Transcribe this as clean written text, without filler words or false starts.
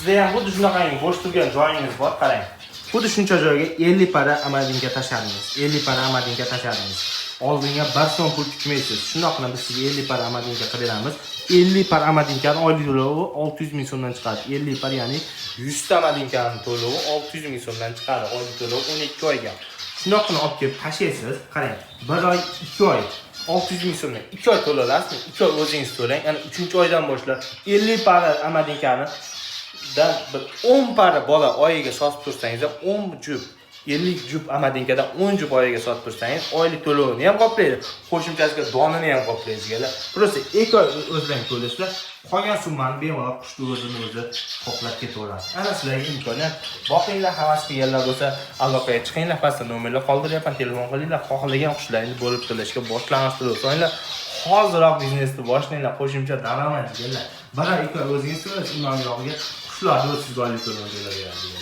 Sizda ham xuddi shunaqangi bo'sh turgan joyingiz bor, qarang. Xuddi shuncha joyga 50 para amadinka tashladingiz. 50 para amadinka tashladingiz. Oldinga bir so'm pul tikmaysiz. Shundoqqina biz sizga 50 para amadinka qilib beramiz. 50 par amadinkani oylik to'lovi 600 ming so'mdan chiqadi. 50 par, ya'ni 100 ta amadinkani to'lovi 600 ming so'mdan chiqadi. Oylik to'lovi 12 oyga. Shundoqqina olib kelib tashlaysiz. Qarang, 1 oy, 2 oy 600 ming so'mdan 2 oy to'lalasizmi? 2 oy o'zingiz to'lang. Ya'ni 3-oydan boshlab 50 para amadinkani dan bir 10 para bola oyiga sotib tursangiz ham, 10 jup, 50 jup amadinkadan 10 jup oyiga sotib tursangiz, oylik to'lovini ham qoplaydi, qo'shimchasiga donini ham qoplaydi sizlar. Просто 2 oy o'zlaring to'laysizlar, qolgan summani bemalol qushni o'zini o'zi qoplab ketaveradi. Ana sizlarga imkoniyat, boqinglar. Havas qilganlar bo'lsa, aloqaga chiqinglar, pastda nomerlar qoldiryapman, telefon qilinglar. Xohlagan qushlaringni bo'lib to'lashga boshlang'ich to'lov solinglar, hoziroq biznesni boshlanglar, qo'shimcha daromad deganlar. Bir oy, 2 oy o'zingiz to'laysiz, undan yog'iga qushlarni o'z sizga oylik to'lov to'layveradi.